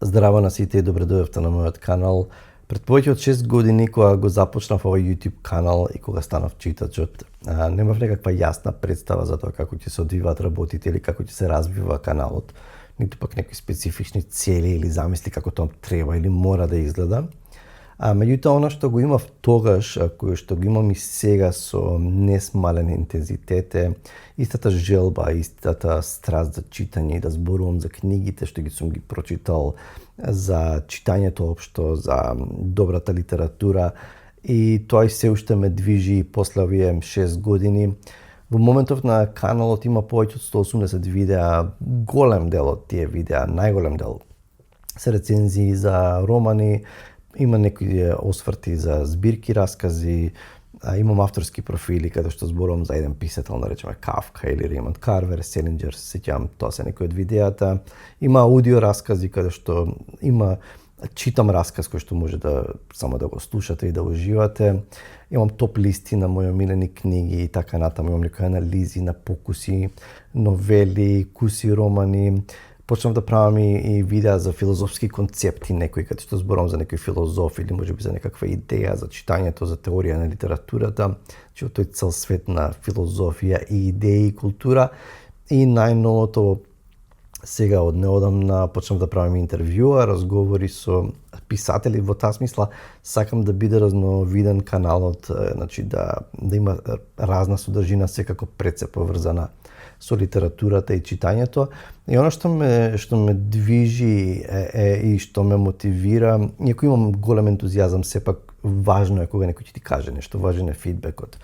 Здраво на сите и добре дојдовте на мојот канал. Пред повеќе од 6 години, кога го започнав овој YouTube канал и кога станав читачот, немав некаква јасна представа за тоа како ќе се одвиваат работите или како ќе се развива каналот, ниту пак некои специфични цели или замисли како тоа треба или мора да изгледа. Меѓутоа, она што го имав тогаш, кој што го имам и сега со несмален интензитет е истата желба, истата страст за читање и да зборувам за книгите што сум ги прочитал, за читањето општо, за добрата литература, и тоа и се уште ме движи после овие 6 години. Во моментов на каналот има повеќе од 180 видеа, голем дел од тие видеа, најголем дел се рецензии за романи, има некои осврти за збирки раскази, имам авторски профили каде што зборувам за еден писател, наречеме Кафка или Ремонт Карвер, Селинџер, се сеќавам, тоа се некои од видеата. Има аудио раскази каде што читам расказ кој што може да само да го слушате и да уживате. Имам топ листи на мои омилени книги и така натаму, имам некои анализи на покуси, новели, куси романи. Почнав да правам и видеа за филозофски концепти, некои каде што зборувам за некој филозоф или можеби за некаква идеја за читањето, за теорија на литературата, че тој цел свет на филозофија и идеи и култура. И најновото сега од неодамна почнав да правам интервјуа, разговори со писатели. Во таа смисла сакам да биде разновиден каналот, значи да има разна содржина, секако пред се поврзана со литературата и читањето. И она што ме движи и што ме мотивира, иако имам голем ентузијазам, сепак важно е кога некој ќе ти каже нешто, важен е фидбекот.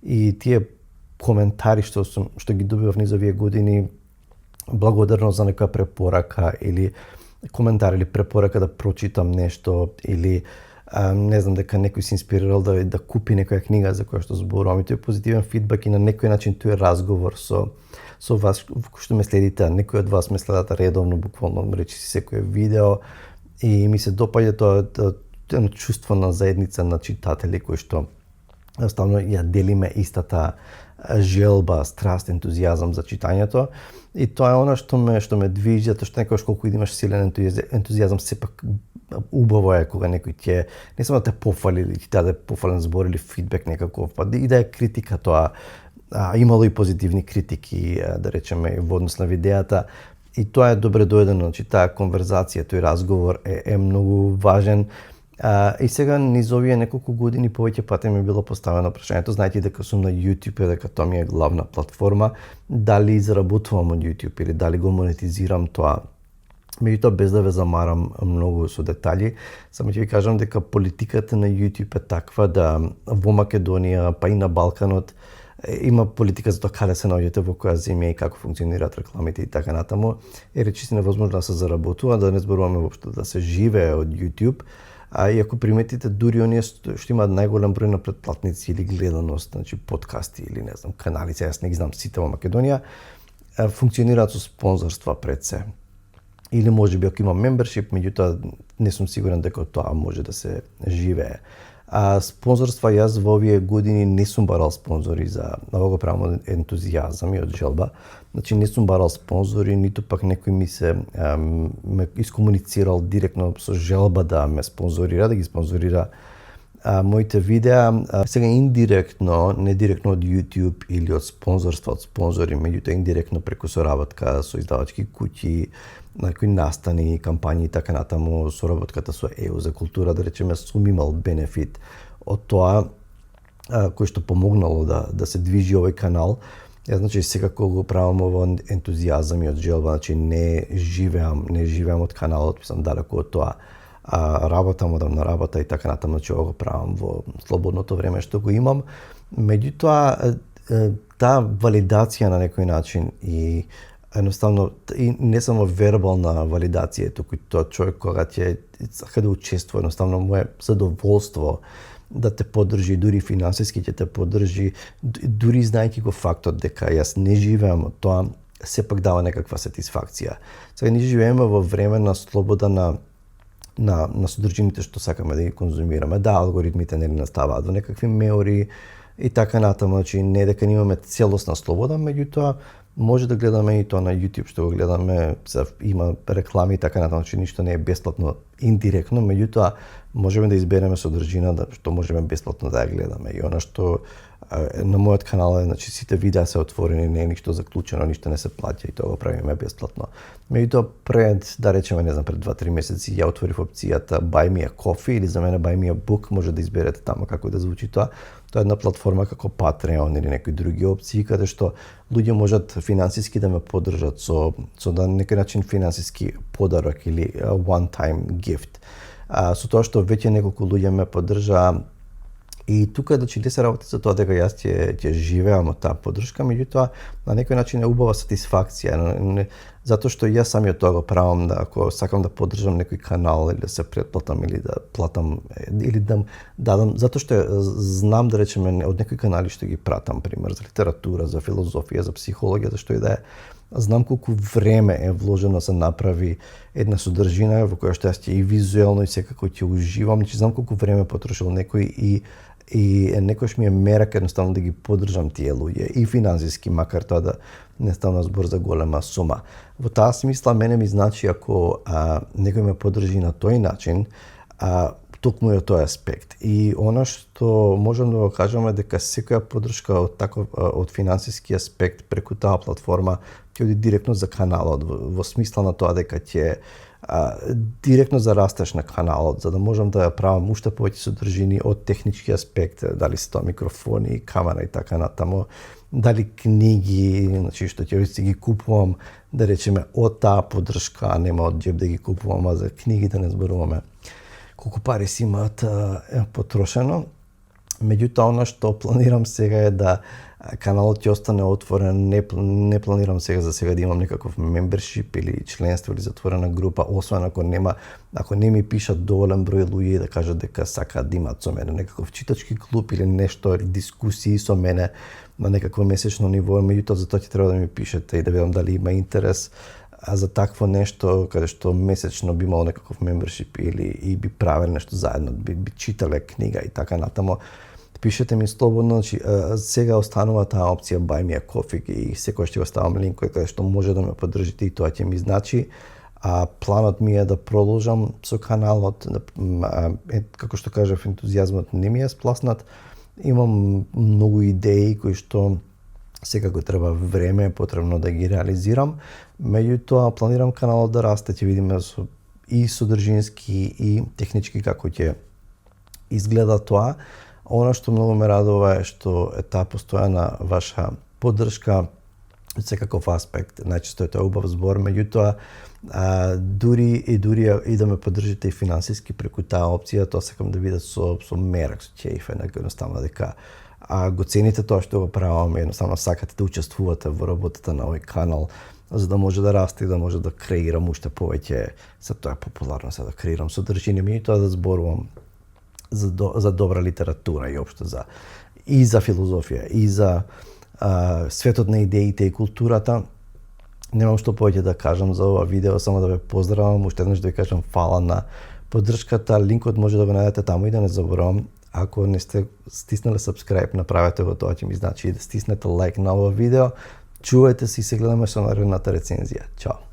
И тие коментари што ги добивав низ овие години, благодарност за некоја препорака или коментар или препорака да прочитам нешто или не знам, дека некој се инспирирал да купи некоја книга за која што зборувам, и тој позитивен фидбек и на некој начин тој разговор со вас што ме следите, некој од вас ме следат редовно, буквално речи си секој видео, и ми се допаѓа тоа чувство на заедница на читатели кои што ставно ја делиме истата желба, страст, ентузијазам за читањето. И тоа е она што ме движи, затоа што некогаш колку имаш силен ентузијазам, сепак убаво е кога некој ќе не само да те пофали или ќе даде пофален збор или фидбек некаков, па и да е критика тоа. Имало и позитивни критики, да речеме, во однос на видеата, и тоа е добре доедено, значи таа конверзација, тој разговор е многу важен. И сега низ овие неколку години повеќе пати ми било поставено прашањето, знаејќи дека сум на YouTube и дека тоа ми е главна платформа, дали заработувам од YouTube или дали го монетизирам тоа. Меѓутоа, без да ве замарам многу со детали, само ќе ви кажам дека политиката на YouTube е таква да во Македонија, па и на Балканот, има политика за тоа каде се наоѓате, во која земја и како функционираат рекламите и така натаму. Речиси невозможно да се заработува, да не зборуваме воопшто да се живее од YouTube. И ако приметите, дури оние што имаат најголем број на претплатници или гледаност, значи подкасти или не знам, канали, јас не ги знам сите во Македонија, функционираат со спонзорства пред се. Или можеби ако има membership, меѓутоа не сум сигурен дека тоа може да се живее. Спонзорства, јас во овие години не сум барал спонзори за ово го правам од ентузијазам и од желба. Значи не сум барал спонзори, ниту пак некој ме искомуницирал директно со желба да ме спонзорира, да ги спонзорира моите видеа. Сега индиректно, не директно од YouTube или од спонзорства, од спонзори, меѓутоа индиректно преку соработка со издавачки куќи, некои настани, кампањи и така натаму, соработката со EU за култура, да речеме, сум имал бенефит од тоа, кој што помогнало да се движи овој канал. Јас, значи, секако го правам ово ентузијазам и од желба, значи не живеам од каналот, сум далеку од тоа. Работам, одам на работа и така натаму, значи ово го правам во слободното време што го имам. Меѓутоа, таа валидација на некој начин и едноставно, и не само вербална валидација, туку тоа човек кога ќе сака да учествува, едноставно му е задоволство да те поддржи, дури финансиски ќе те поддржи, дури знаејќи го фактот дека јас не живеам од тоа, сепак дава некаква сатисфакција. Сега ние живееме во време на слобода на содржините што сакаме да ги конзумираме. Да, алгоритмите не наставаат во некакви меори и така натаму, значи не дека имаме целосна слобода, меѓутоа Може да гледаме и тоа на YouTube, што го гледаме, има реклами и така натаму, значи ништо не е бесплатно индиректно, меѓутоа можеме да избереме содржина што можеме бесплатно да ја гледаме. И она што на мојот канал е, значи сите видеа се отворени, не е ништо заклучено, ништо не се плаќа и тоа го правиме бесплатно. Меѓутоа пред, да речеме, не знам, пред 2-3 месеци ја отворив опцијата Buy Me a Coffee или за мене Buy Me a Book, може да изберете таму како да звучи тоа. Тоа е една платформа како Patreon или некои други опции каде што луѓе можат финансиски да ме поддржат со да некој начин финансиски подарок или one time gift. Со тоа што веќе неколку луѓе ме поддржаа. И тука значи се работи за тоа дека јас ќе живеам од таа поддршка, меѓутоа на некој начин е убава сатисфакција, затоа што јас самиот тоа го правам, да ако сакам да поддржам некој канал или да се претплатам или да платам или да дадам, затоа што знам да речеме од некои канали што ги пратам, пример за литература, за филозофија, за психологија, за што и да е. Знам колку време е вложено да се направи една содржина во која што јас ќе и визуелно и секако ќе уживам, значи знам колку време потрошил некој и некојаш ми е мерак едноставно да ги поддржам тие луѓе и финансиски, макар тоа да не стана збор за голема сума. Во таа смисла мене ми значи ако некој ме поддржи на тој начин, токму е тој аспект. И она што можам да го кажеме дека секоја поддршка од финансиски аспект преку таа платформа ќе оди директно за каналот, во смисла на тоа дека ќе директно зарастеш на каналот, за да можам да ја правам уште повеќе содржини од технички аспект, дали се тоа микрофони, камера и така натаму, дали книги, значи што ќе ги купувам, да речеме, од таа поддршка, а нема од џеб да ги купувам, а за книги да не зборуваме колку пари си имаат потрошено. Меѓутоа, она што планирам сега е да каналот ќе остане отворен, не планирам сега да имам некаков мембершип или членство или затворена група, освен ако не ми пишат доволен број луѓе да кажат дека сакаат да имаат со мене некаков читачки клуб или нешто, или дискусии со мене на некакво месечно ниво, меѓутоа за тоа ќе треба да ми пишете и да видам дали има интерес за такво нешто, каде што месечно би имало некаков мембершип и би правеле нешто заедно, би читале книга и така натаму. Пишете ми слободно, значи сега останува таа опција Buy Me a Coffee и секој ќе го ставам линк каде што може да ме поддржите и тоа ќе ми значи. Планот ми е да продолжам со каналот, како што кажав, ентузијазмот не ми е спласнат. Имам многу идеи кои што секако треба време потребно да ги реализирам, меѓутоа планирам каналот да расте, ќе видиме и содржински и технички како ќе изгледа тоа. Она што многу ме радува е што е таа постојана ваша поддршка од секаков аспект. Најчесто е тоа убав збор, меѓутоа дури и да ме поддржите и финансиски преку таа опција, тоа сакам да видам со мерак, со ќеиф, едноставно дека го цените тоа што го правам, едноставно сакате да учествувате во работата на овој канал, за да може да расте и да може да креирам уште повеќе, се тоа е популарно, да креирам содржини, меѓутоа да зборувам за добра литература и општо за филозофија и за светот на идеите и културата. Немам што повеќе да кажам за ова видео, само да ве поздравам, уште еднаш да ви кажам фала на поддршката, линкот може да го најдете таму и да не заборавам. Ако не сте стиснале subscribe, направете го, тоа ќе ми значи и да стиснете лайк на ова видео. Чувајте се и се гледаме со наредната рецензија. Чао!